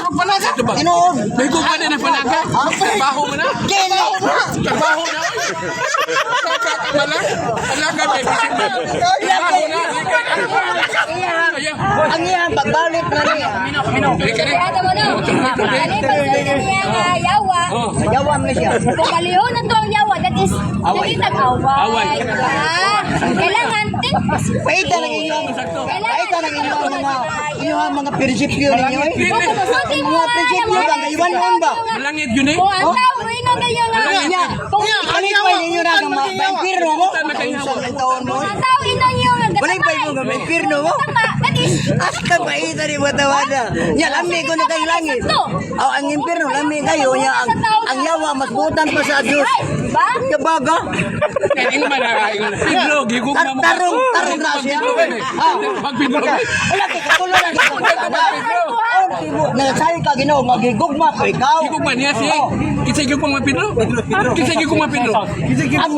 Rog panaga. Tinuod. May gugma na ng panaga. Trabaho mo na. Dili. Trabaho na. Kakakamala. Alaga may bisin na. Trabaho na. Iya, ang iyang pagbalik na niya. Kare. Kaya mo no. Kani pagsulti niya nga yawa. Yawa man siya. Kung balihon na to ang yawa, that is, dili nag-away. Away. Diba? Kailangan, think positive. Paita ng inyo. Paita ng inyo ang mga inyong mga prinsipyo ninyo eh. Kung musulti mo Mga nga, prinsipyo ba kay noon ba? Malangit yun eh. Kung ang tao, ingon kayo nga. Nya, Kung kalit pa ninyo na nga ma-impirno mo. Sa taon mo. ang tao, ingon nyo nga Wala pa gatamay. mo nga ma-impirno mo. Tama, that is, Asta paita ni Batawana. Nya lami ko na kay langit. Oh, ang impirno lami kayo nya ang yawa mas butan pa sa Dios. ay, diba? Kabaga. Ingon man na. Ingon. Pedro, gigugma mo. Tarong tarong ra siya. Pag Pedro. Wala kay katulo lang sa Nagasayo ka Ginoo nga gigugma ko ikaw. Gigugma niya siya. Kinsa gigugma Pedro? Kinsa gigugma Pedro?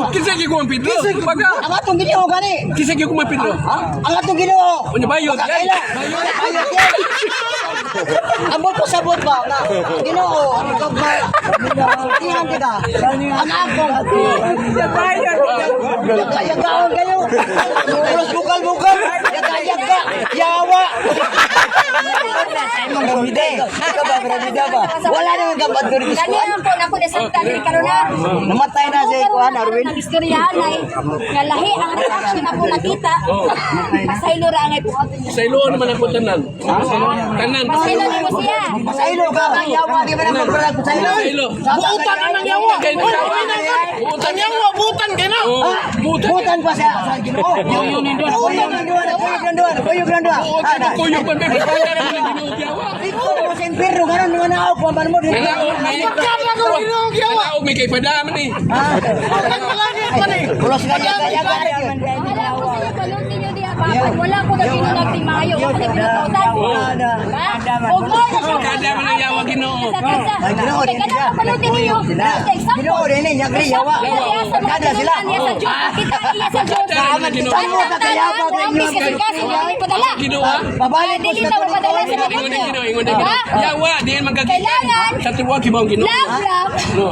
Kinsa gigugma Pedro? Baga. Ang atong Ginoo gani. Kinsa gigugma Pedro? Ang atong Ginoo. Unya bayot. Pagkakaila. Bayot yan. Ambot ko sabot ba nga Ginoo ang gugma. Sultihan kita. Ang akong. Yaga-yagaon kayo. Puros bukal-bukal. Yaga-yaga. Yawa. Gramide. Ikaw ba, gramide ba? Wala naman kapag duri Kani ang po nako nasaktan ni karon na. Namatay na si Kuan Arwin. Nag-istoryahan ay nga lahi ang reaction ako nakita. Pasaylo ra ang ipuot niya. Sa ilo naman ako tanan. Tanan. Pasaylo nimo siya. Pasaylo ka. Ang yawa di ba naman pala pasaylo? Pasaylo. Buutan na ng yawa. Buutan. Ang yawa buutan kay na. Oh, buutan. Butan pa siya sa Ginoo. Kuyog ng duwa, kuyog ng duwa, kuyog ng duwa. Buutan ang kuyog pa. May kaya naman ang Ginoo yawa. Ikaw mo sa impyerno karon mga naog pa man mo. Nanaog may. Ginoo yawa. Nanaog may kay padaman eh. Buutan malangit man eh. Pulos ka yaga yaga. Wala ko sa inyo balunti niyo diha pa. Wala ko na ginunag maayo. Ako na ginutautan. Diba? Og mo na siya. Kada man ang yawa Ginoo. Ay, Ginoo, Kaya din siya. kada balunti niyo. Ginoo din niya gri yawa. Kada sila. Iya sa Diyos. Kita iya sa Diyos. Kada naman ang Ginoo. Saan mo kakayaba Ang kay inyo? kasi dili padala. Ginoo ha? Pabalik mo Dili sa na mapadala sa Ingon mabuti. ang Ginoo, ingon ang Ginoo. Yawa, diyan magkagikan. Kailangan. Sa tuwa kibaw ang Ginoo. Love, love. No.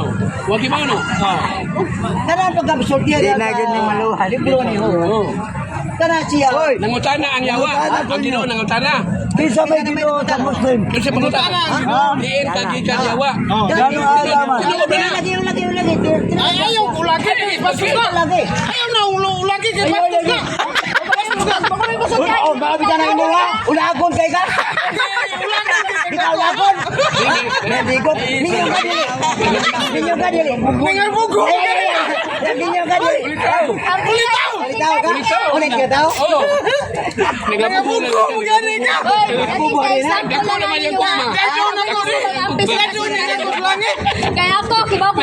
Wa kibaw no. Kana pagkasultiya di na gyud ni maluha. Libro ni ho. Kana siya. Nangutana ang yawa. Ang Ginoo nangutana. Kinsa may Ginoo sa Muslim? Kinsa pangutana? Diin kagikan yawa. Gano alaman. Ginoo ba na? Lagi lagi lagi. Ay ayaw ulagi kay bastos na. Lagi. Ayaw na ulo ulagi kay bastos na. Oh, baka bitan ang imo ha. Ulakon kay ka. Bitaw ulakon. Nadigo. Ninyo ka dili. Ninyo ka dili. Ningal bugo. Ninyo ka dili. Ulitaw! Ulitaw ka? Ulit ka daw? Oo. Nagabugo Bugo gani ka. Dako naman yung gugma. Kaya ako, kibaw ko.